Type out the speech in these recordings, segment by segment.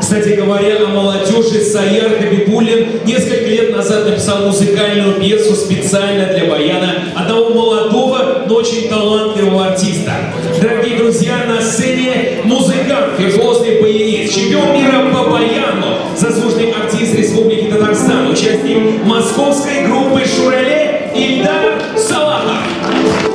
Кстати говоря, о молодежи, Саяр Хабибуллин несколько лет назад написал музыкальную пьесу специально для баяна одного молодого, но очень талантливого артиста. Дорогие друзья, на сцене музыкант, виртуозный баянист, чемпион мира по баяну, заслуженный артист Республики Татарстан, участник московской группы «Шурале» Ильдар Салахов. Ильдар Салахов.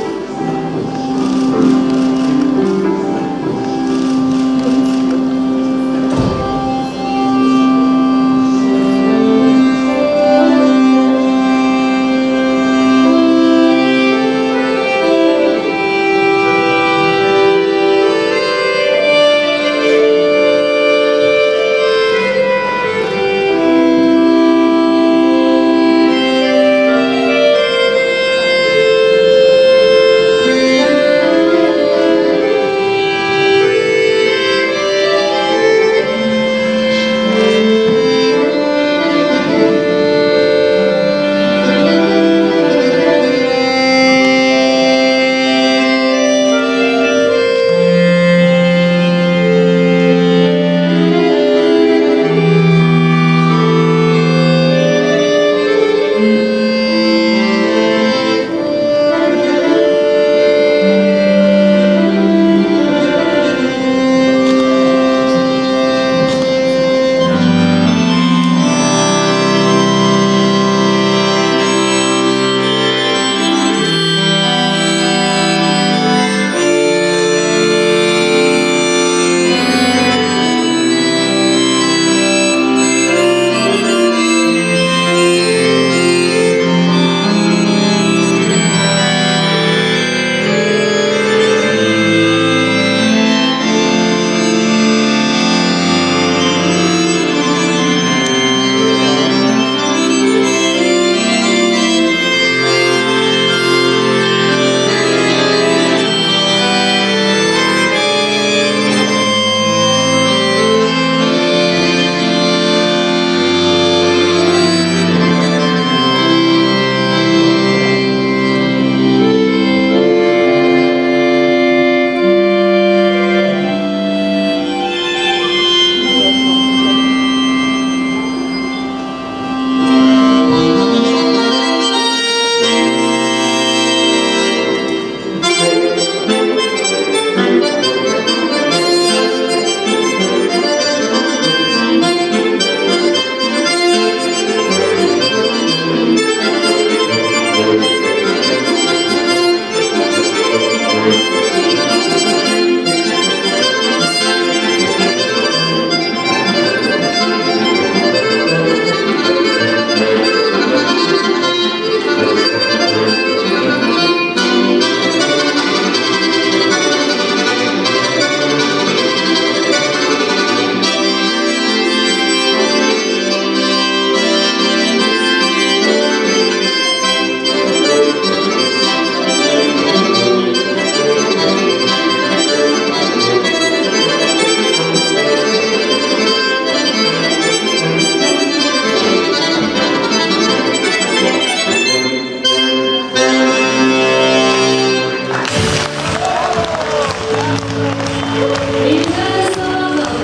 Ильдар Салахов.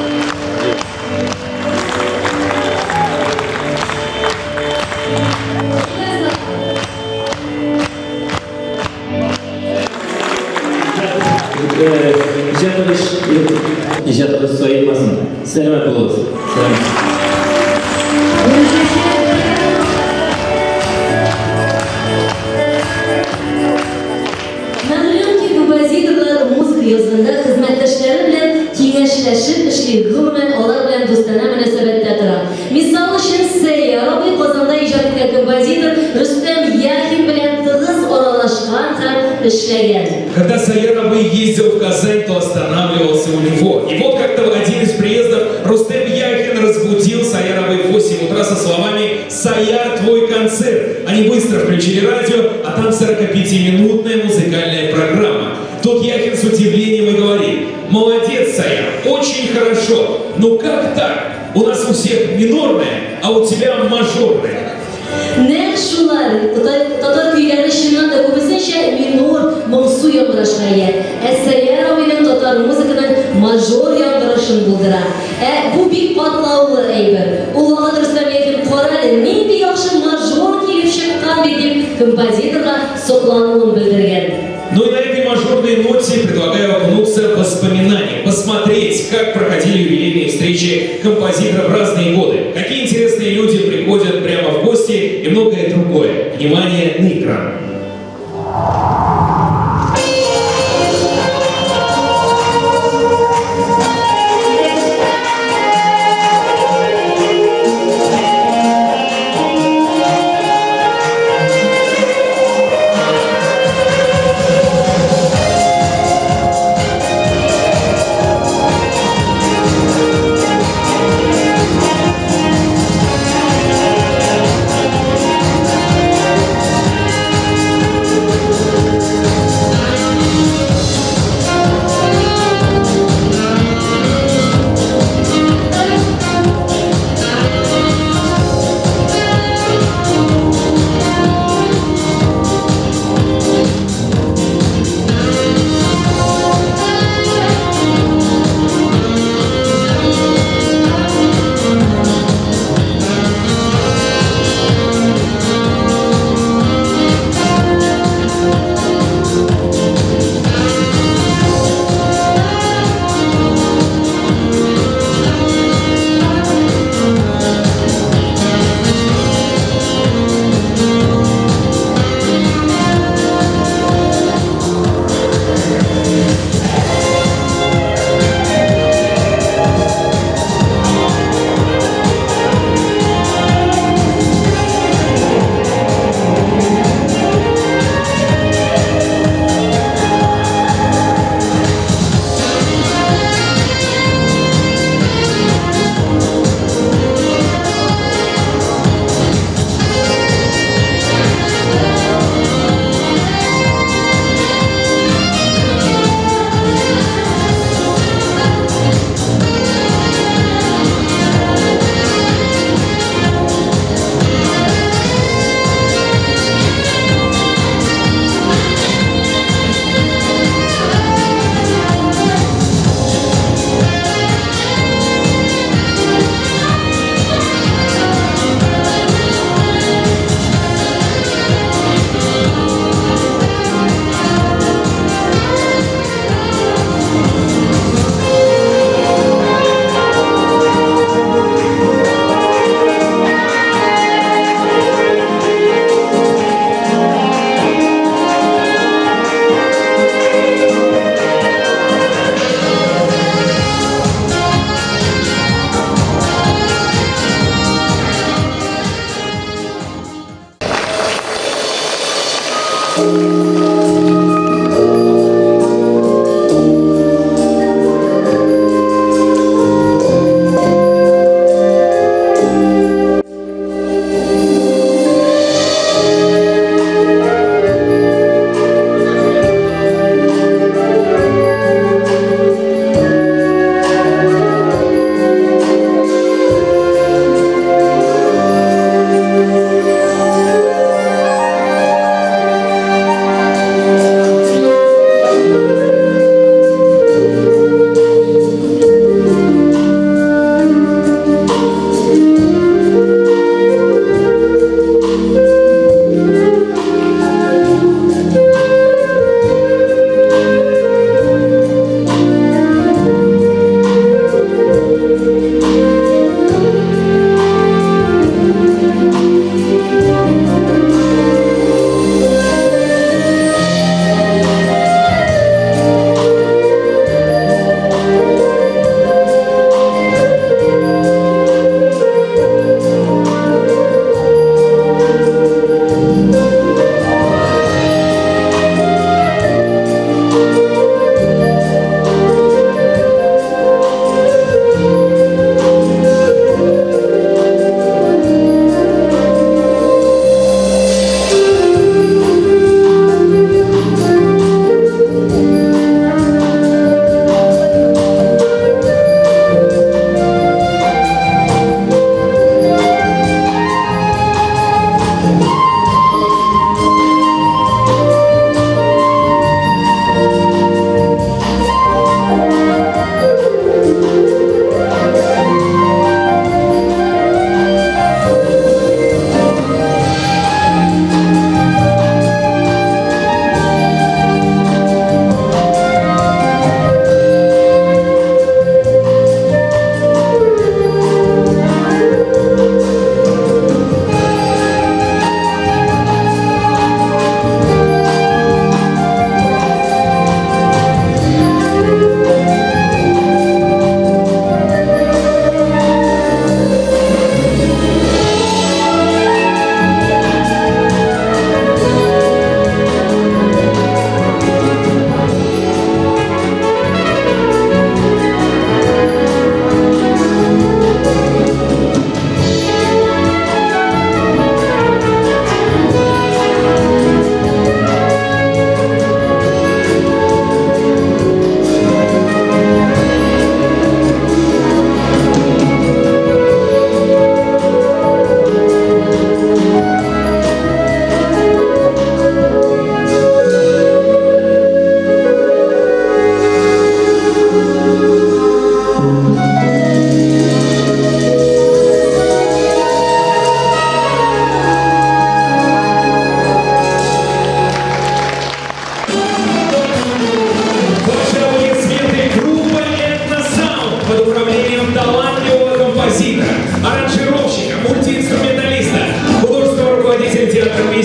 Иҗатыгыз иҗатыгыз саекмасын. Сәламәт булыгыз. Сәламәт. Мәгълүм ки, композиторлар музыка язганда хезмәттәшләре белән киңәшләшеп эшли, гомумән, алар белән дустанә мөнәсәбәттә тора. Мисал өчен, Сәйяр абый Казанда иҗат иткән композитор Рөстәм Яхин белән тыгыз аралашкан һәм эшләгән. Когда Саяр абый ездил в Казань, то останавливался у него. И вот как-то в один из приездов Рустем Яхин разбудил Саяр абый в 8 утра со словами «Саяр, твой концерт». Они быстро включили радио, а там 45-минутная музыкальная программа. Тут Яхин с удивлением и говорит: «Молодец, Саяр, очень хорошо. Но как так? У нас у всех минорная, а у тебя мажорная». Нәкъ шулай, татар, татар көйләре чыннан да күбесенчә минор, моңсу яңгырашка ия. Ә Сәйяр абыйның татар музыканың мажор яңгырашын булдыра. Ә бу бик катлаулы әйбер. Ул вакыт Рөстәм Яхин, Кара әле, нинди яхшы мажор килеп чыккан бит, дип композиторга соклануын белдергән. Ну и на этой мажорной ноте предлагаю окунуться в воспоминания, посмотреть, как проходили юбилейные встречи композиторов в разные годы, какие интересные люди приходят прямо в гости и многое другое. Внимание на экран.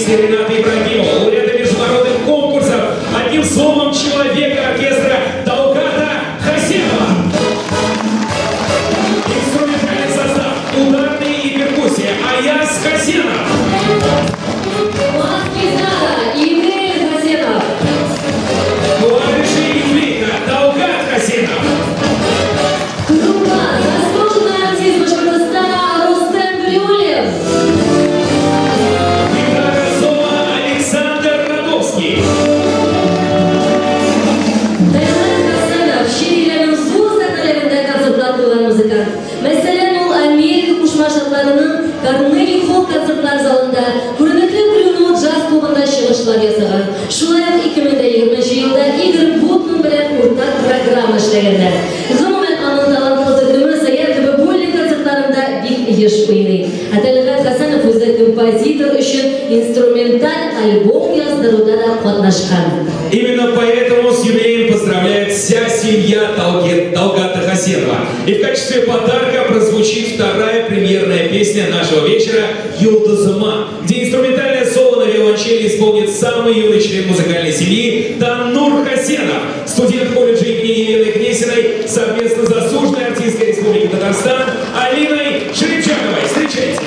песни Рената Ибрагимова, лауреата международных конкурсов, одним словом, человека оркестра Талгата Хасенова. Инструментальный состав, ударные и перкуссия, Аяз Хасенов. Бас-гитара Эмиль Хасенов. Клавиши и флейта Талгат Хасенов. Трубка, заслуженный артист Башкортостана Рустем Галиуллин. Гитара соло Александр Радовский. Тәлгать Хәсәнов чит илләрнең зур сәхнәләрендә концертлар куйган музыкант. Мәсәлән, ул Америка Кушма Штатларының Карнеги Холл концертлар залында, күренекле Blue Note джаз клубында чыгышлар ясаган. Шулай ук 2020 елда Игорь Бутман белән уртак программа эшләгәннәр. Гомумән, аның талантлы төркеме Сәяр Хәбибуллин концертларында бик еш уйный. Ә Тәлгать Хәсәнов үзе композитор өчен инструменталь альбом яздыруда да катнашкан. Именно поэтому с юбилеем поздравляет вся семья Талгата Хасенова. И в качестве подарка прозвучит вторая премьерная песня нашего вечера «Йолдызыма», где инструментальное соло на виолончели исполнит самый юный член музыкальной семьи Танур Хасенов, студент колледжа имени Елены Гнесиной, совместно с заслуженной артисткой Республики Татарстан Алиной Шерипчаковой. Встречайте!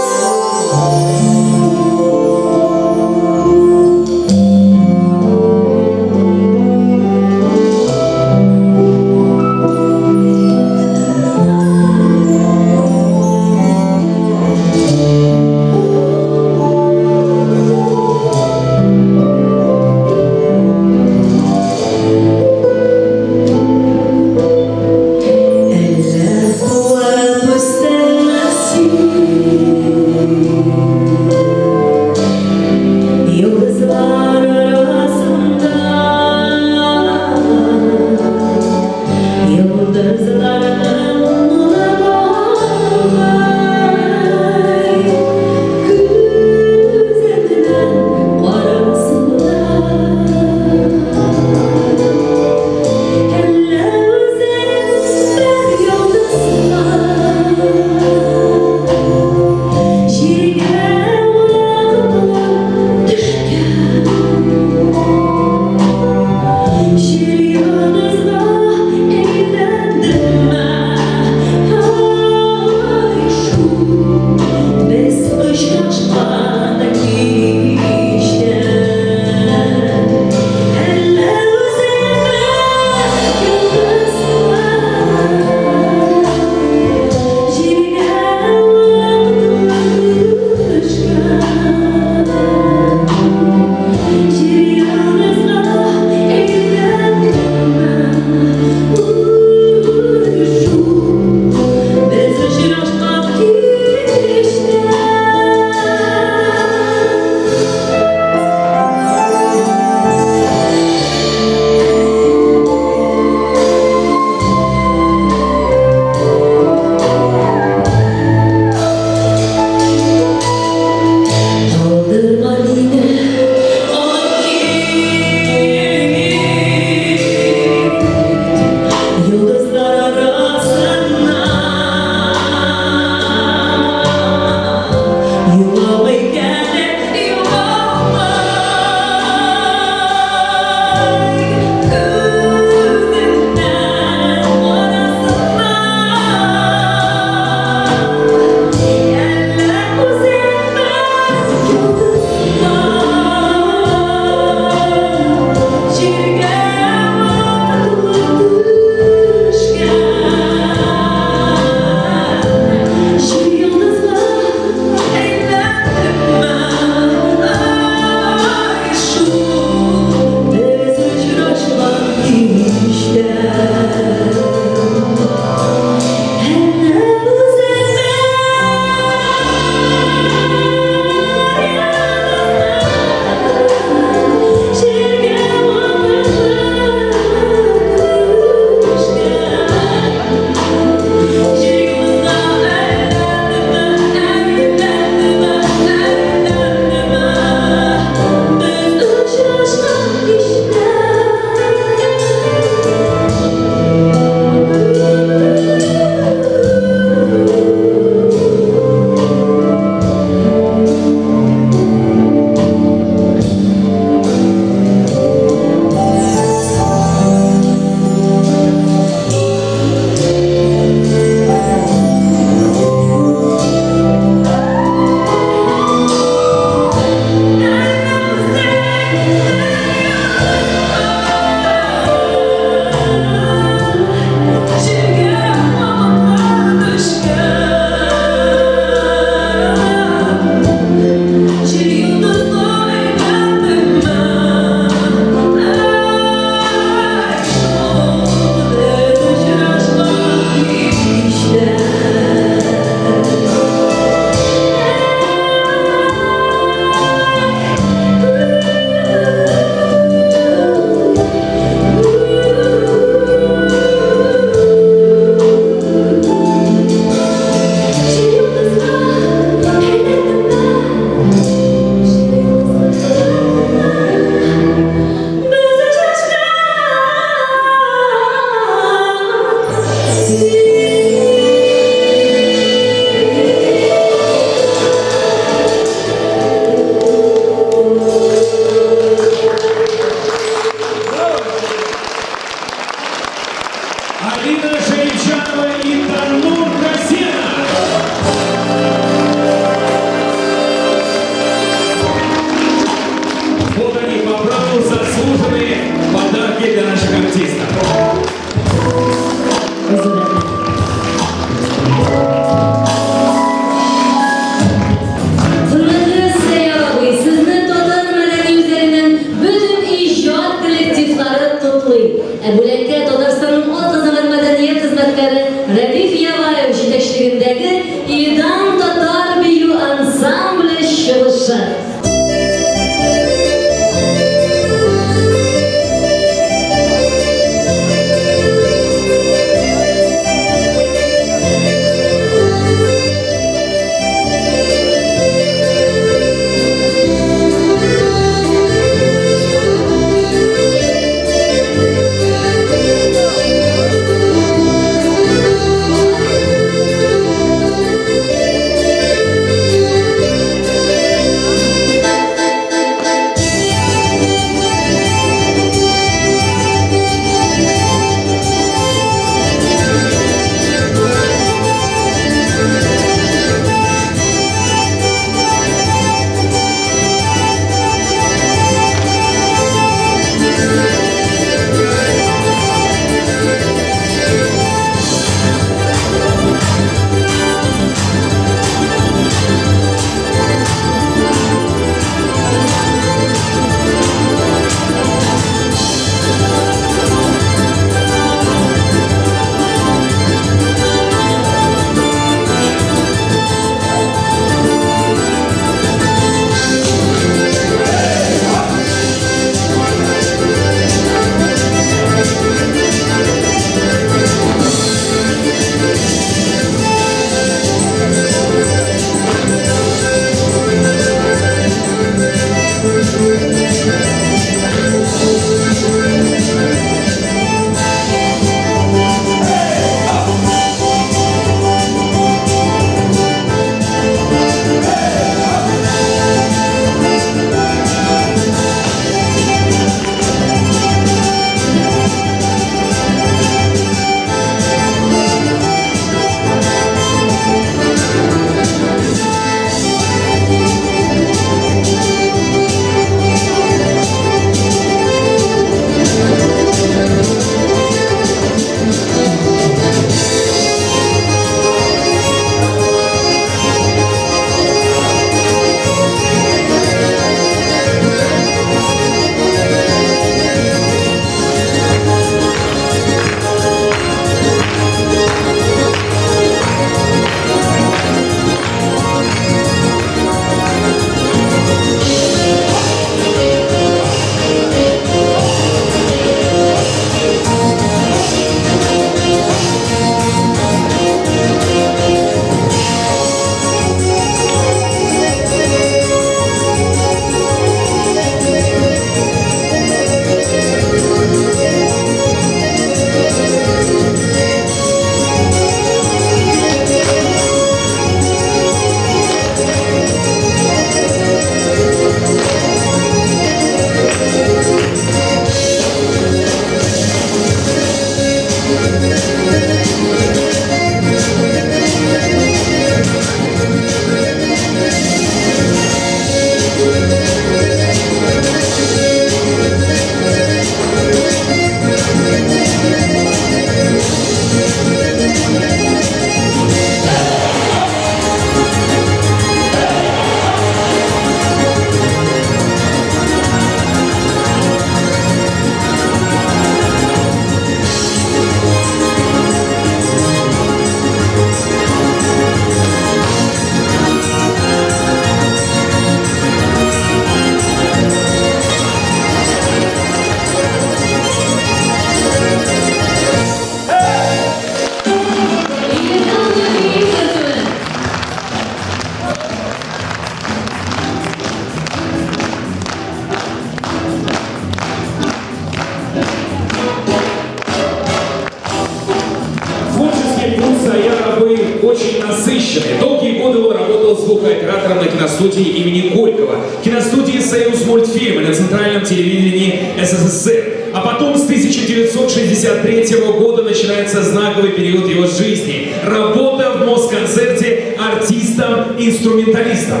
звукооператором на киностудии имени Горького, киностудии «Союз мультфильма» на центральном телевидении СССР. А потом с 1963 года начинается знаковый период его жизни. Работа в Москонцерте артистом-инструменталистом.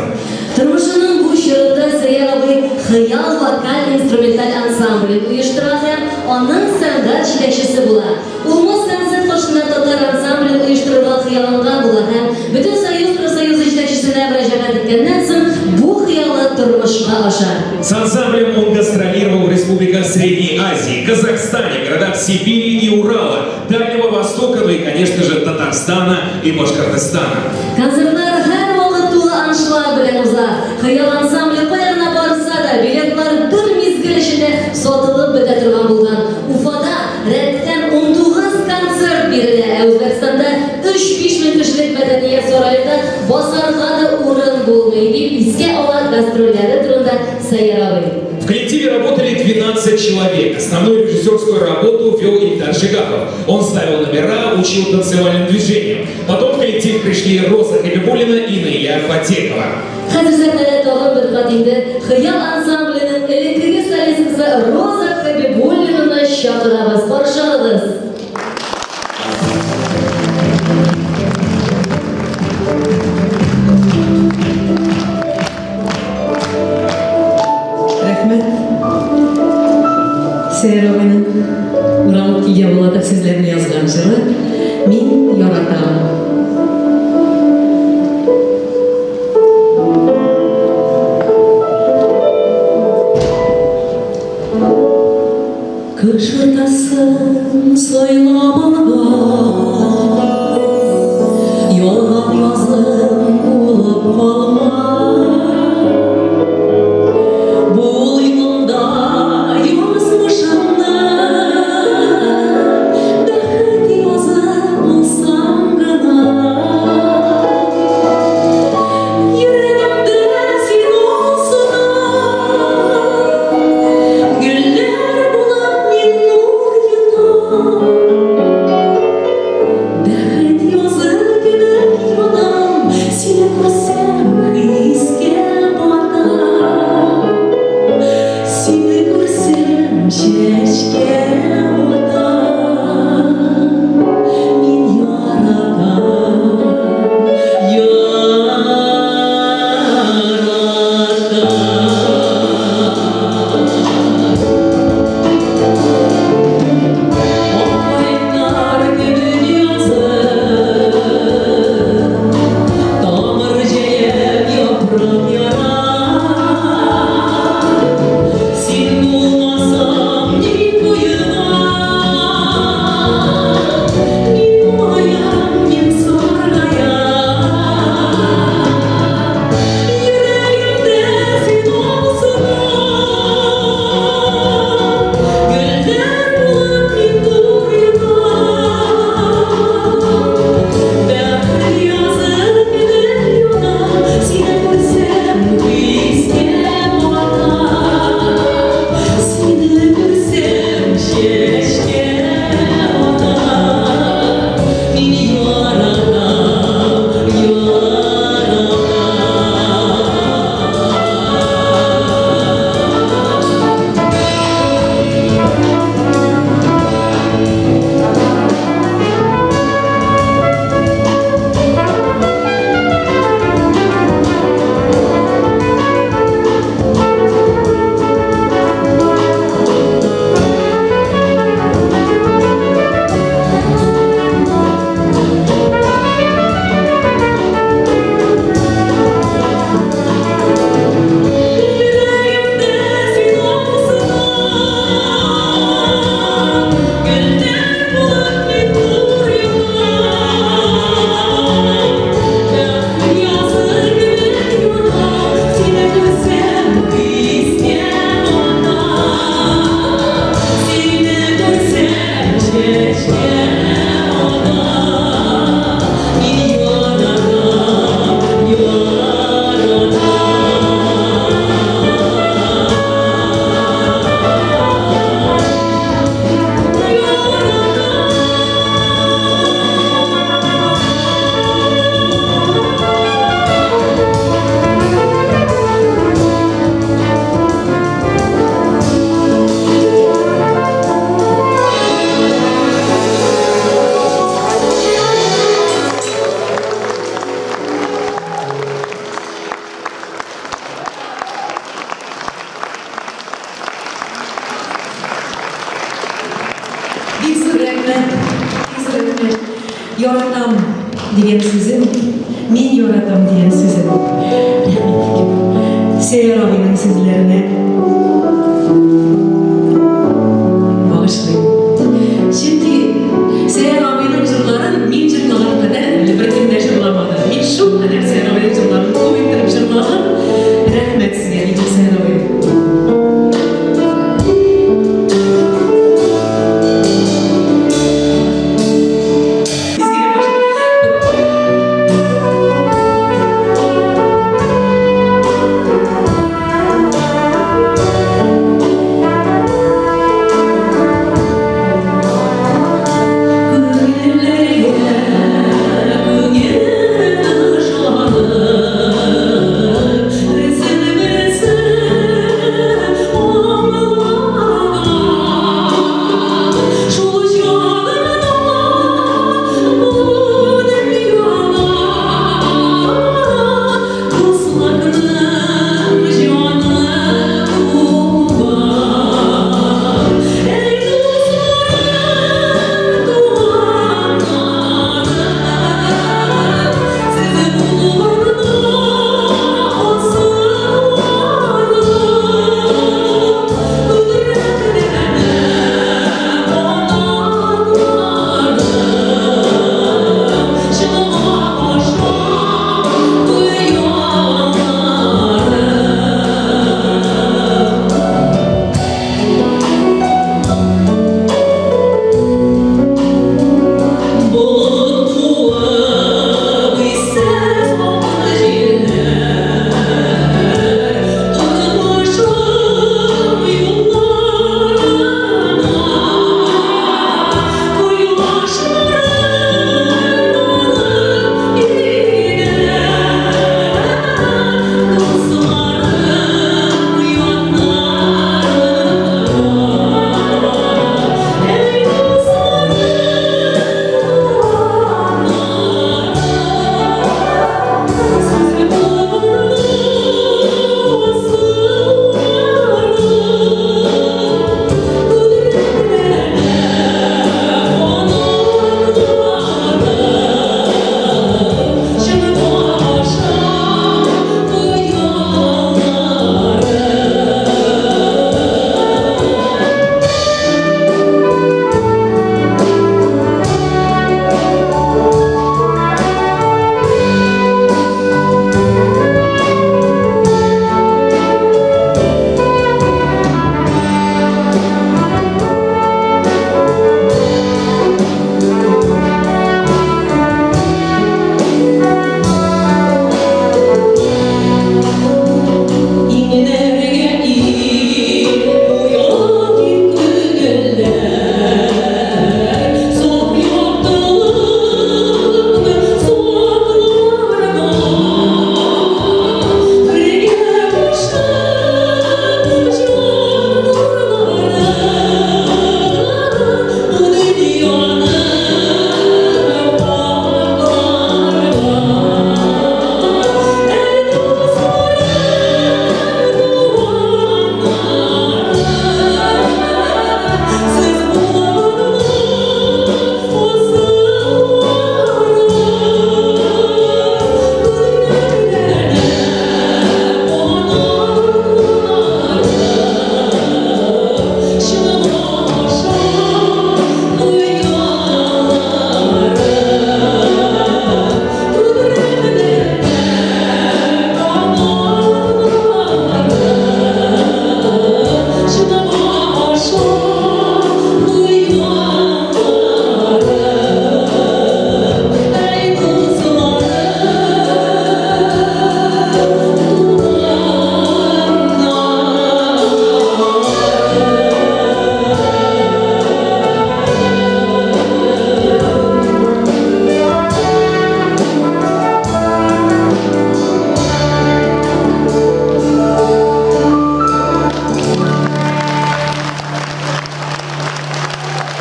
Тормышының бу чорында Сәйяр абый Хыял вокаль-инструменталь ансамблен оештыра һәм аның сәнгать җитәкчесе була. Ул Москонцерт каршында татар ансамблен оештырырга хыялланган була һәм Бөтенсоюз профсоюзы җитәкчесенә мөрәҗәгать иткәннән соң бу хыялы тормышка аша. С ансамблем он гастролировал в республиках Средней Азии, Казахстане, городах Сибири и Урала, Дальнего Востока, ну и, конечно же, Татарстана и Башкортостана. Концертлар һәрвакыт тулы аншлаг белән уза. Хыял ансамбле кая гына барса да, билетлар бер мизгел эчендә сатылып бетә торган булган. Уфада рәттән 19 концерт бирелә, ә Үзбәкстанда 3-5 мең кешелек мәдәният сараенда басарга да урын булмый, дип искә ала гастрольләре турында Сәйяр абый. В коллективе работали 12 человек. Основную режиссерскую работу вел Ильдар Шигапов. Он ставил номера, учил танцевальным движениям. Потом в коллектив пришли Роза Хабибуллина и Наиля Фатехова. Хәзер сәхнәдә тагын бер кат инде Хыял ансамбленең элеккеге солисткасы Роза Хабибуллинаны чакырабыз. Каршы алыгыз! Рәхмәт. Сәйяр абыйның Урал кигә була дип сүзләрне язган җыры Мин яратам. Кыш уртасын сайлап алган, Ялган язым булып калма. Бул юлымда язмышымны, Бәхет язы булсаң гына. Йөрәгемдә син алсына, Гөлләр булып мин нур йотам. дигән сүзем, мин яратам дигән сүзем. Рәхмәт. Сәйяр абыйның сүзләренә багышлыйм. Чөнки Сәйяр абыйның җырларын мин җырлаган кадәр әле беркем дә җырламады. Мин шулкадәр Сәйяр абыйның җырларын күп иттереп җырладым. Рәхмәт сезгә, Сәйяр абый.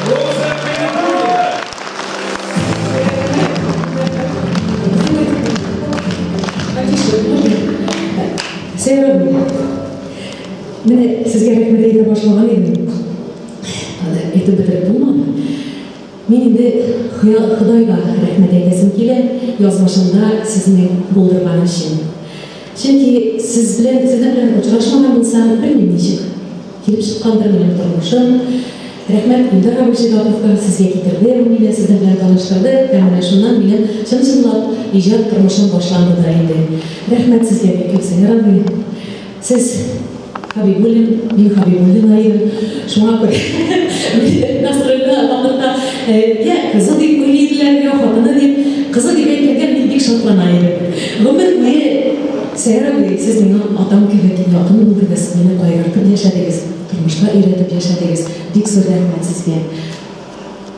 Роза Калибуллина. Сәйран, менә сезгә рәхмәт әйтә башлаган идем. Аны әйтеп бетереп булмады. Мин инде Ходайга рәхмәт әйтәсем килә, язмышымда сезне булдырган өчен. Чөнки сез белән, сезнең белән очрашмаган булсам, белмим ничек килеп чыккандыр минем тормышым. Рәхмәт Илдар абый Шиһаповка, сезгә китерде ул мине, сезнең белән таныштырды һәм менә шуннан минем чын-чынлап иҗат тормышым башланды да инде. Рәхмәт сезгә бик күп, Сәйяр абый. Сез Хабибуллин, мин Хабибуллина идем. Шуңа күрә мине гастрольдә вакытта я кызы дип уйлый иделәр, я хатыны дип. Кызы дип әйткәнгә мин бик шатлана идем. Гомер буе Сәйяр абый, сез миңа атам кебек якын булдыгыз, мине кайгыртып яшәдегез, тормышка өйрәтеп яшәдегез. Бик зур рәхмәт сезгә.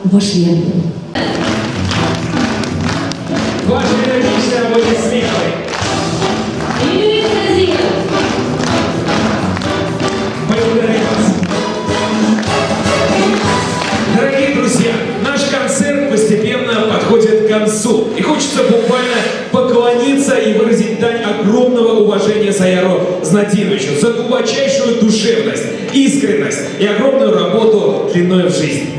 Баш иям. Ваши энергичные аплодисменты. Юрий Казиев. Благодарим вас. Дорогие друзья, наш концерт постепенно подходит к концу. И хочется буквально поклониться и выразить дань огромного уважения Саяру Знатиновичу за глубочайшую душевность, искренность и огромную работу длиной в жизнь.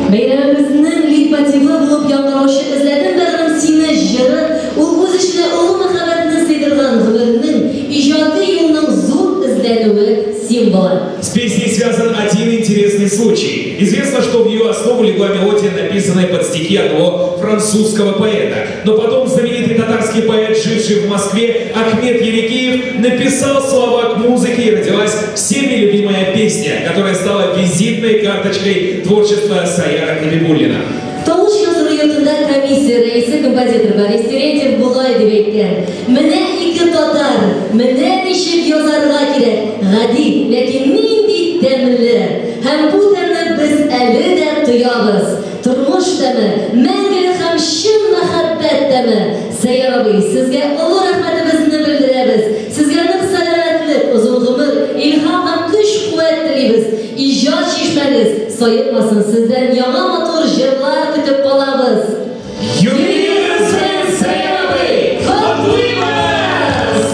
Бәйрәмебезнең лейтмотивы булып яңгыраучы Эзләдем бәгърем сине җыры ул үз эченә олы мәхәббәтне сыйдырган гомернең, иҗади юлның зур эзләнүе символы. С песней связан один интересный случай. Известно, что в ее основу легла мелодия, написанная под стихи одного французского поэта. Но потом знаменитый татарский поэт, живший в Москве, Ахмед Ерикеев, написал слова к музыке, и родилась всеми любимая песня, которая стала визитной карточкой творчества Саяра Хабибуллина. Тавыш яздыру йортында комиссия рәисе композитор Борис Терентьев болай дип әйткән: Менә ике татар, менә ничек язарга кирәк, гади, ләкин нинди тәмле. Һәм бу тәмне без әле дә тоябыз. Тормыш тәме, мәңгелек һәм чын мәхәббәт тәме. Сәяр абый, сезгә олы рәхмәтебезне белдерәбез. Сезгә нык сәламәтлек, озын гомер, илһам һәм көч-куәт телибез. Иҗат чишмәгез саекмасын, сездән яңа матур җырлар көтеп калабыз. Юбилеегыз белән, Сәяр абый! Котлыйбыз!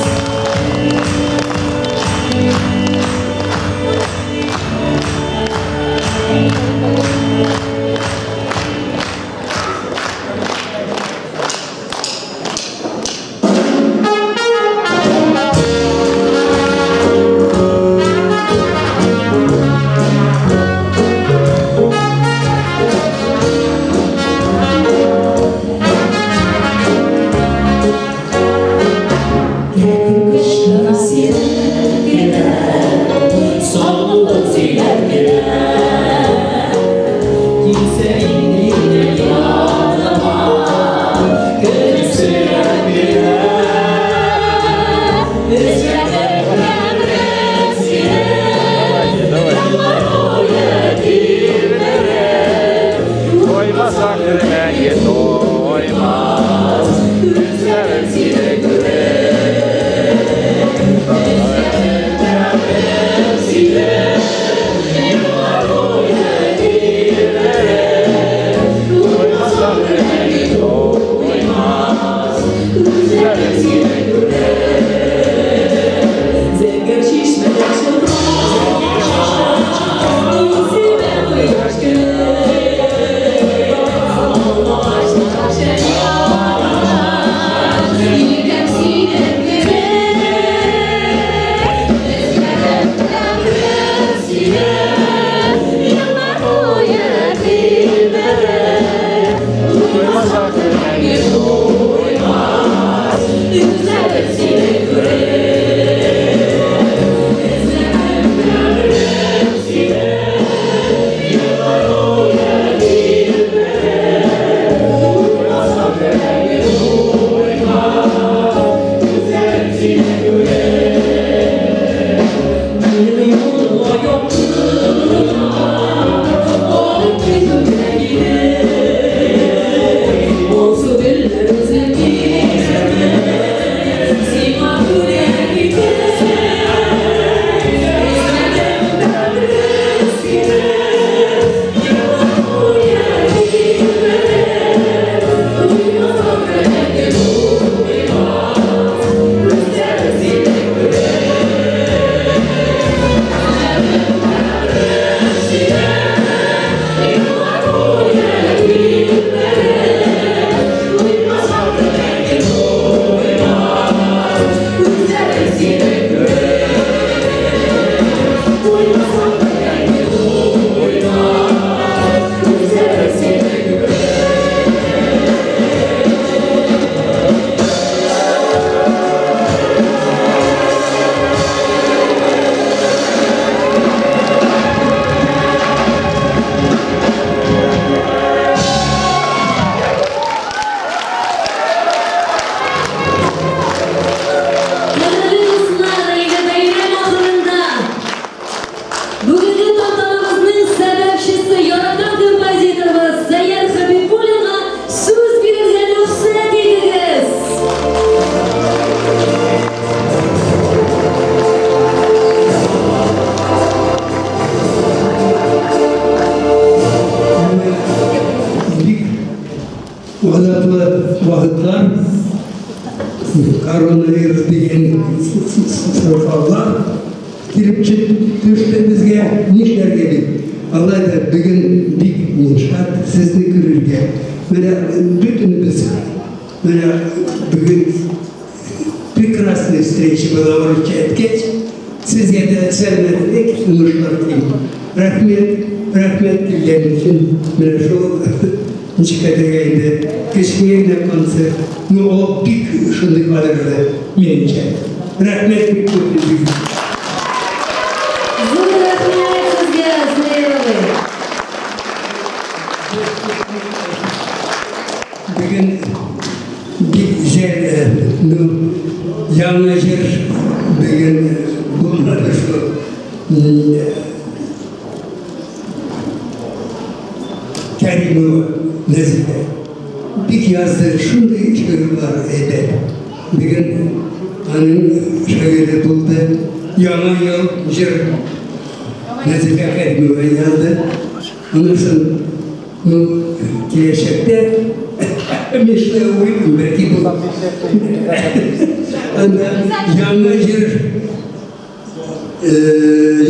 Сырхаулар килеп төште безгә, нишләргә бит. Алай да бүген бик мин шат сезне күрергә. Менә бөтенебез менә бүген прекрасная встреча была, урысча әйткәч, сезгә дә сәламәтлек, уңышлар телим. Рәхмәт, рәхмәт килгән өчен. Менә шул ничек әйтергә инде, кечкенә генә концерт, но ул бик шундый кадерле, минемчә. Рәхмәт бик күп сезгә. Зур рәхмәт сезгә, Сәяр абый. Бүген бик җәл, ну, яңа җыр бүген булмады шул. Кәримова Нәзифә бик язды, шундый шигырьләр әйбәт. Бүген аның шигыре булды. Яңа ел җыр Нәзифә Кәримова язды. Аннан соң, ну, киләчәктә мин шулай уйлыйм, бәлки бу анда яңа җыр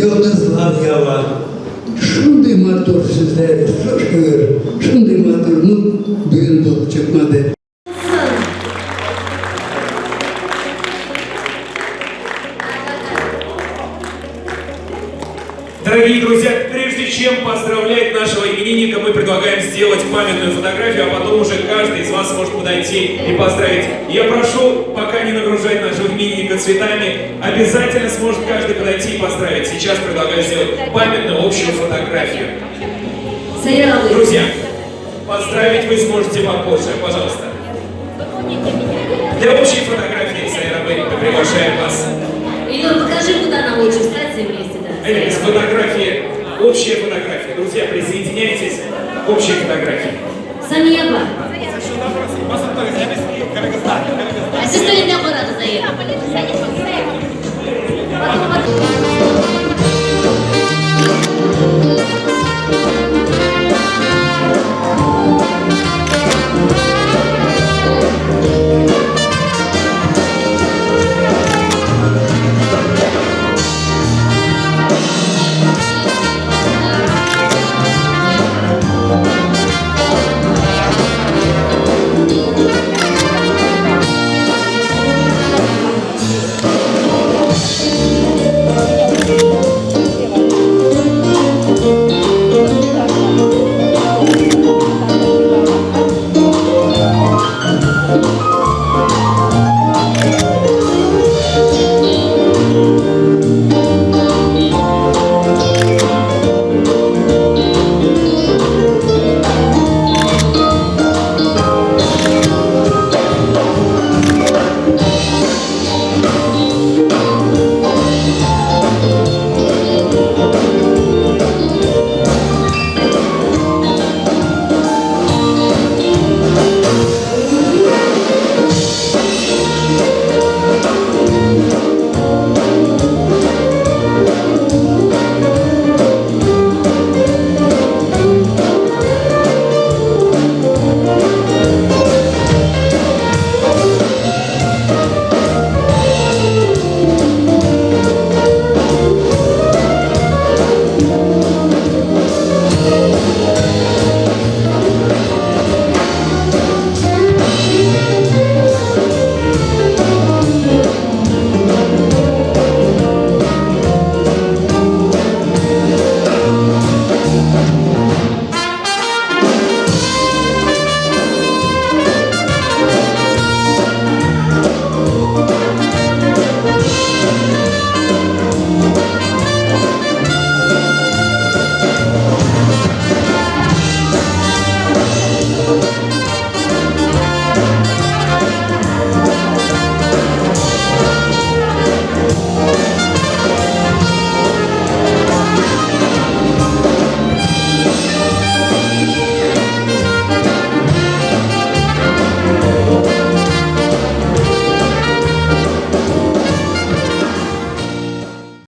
йолдызлар ява. Шундый матур сүзләр, шигырь, шундый матур, ну, бүген булып чыкмады. Дорогие друзья, прежде чем поздравлять нашего именинника, мы предлагаем сделать памятную фотографию, а потом уже каждый из вас может подойти и поздравить. Я прошу пока не нагружать нашего именинника цветами, обязательно сможет каждый подойти и поздравить. Сейчас предлагаю сделать памятную общую фотографию. Сәяр абый. Друзья, поздравить вы сможете попозже, пожалуйста. Для общей фотографии, Саяр абый, мы приглашаем вас. Илнур, покажи, куда нам лучше встать все вместе, да. Это фотографии, общая фотография. Друзья, присоединяйтесь. Общая фотография. Сания апа. Сез түрендә карагыз, әйе.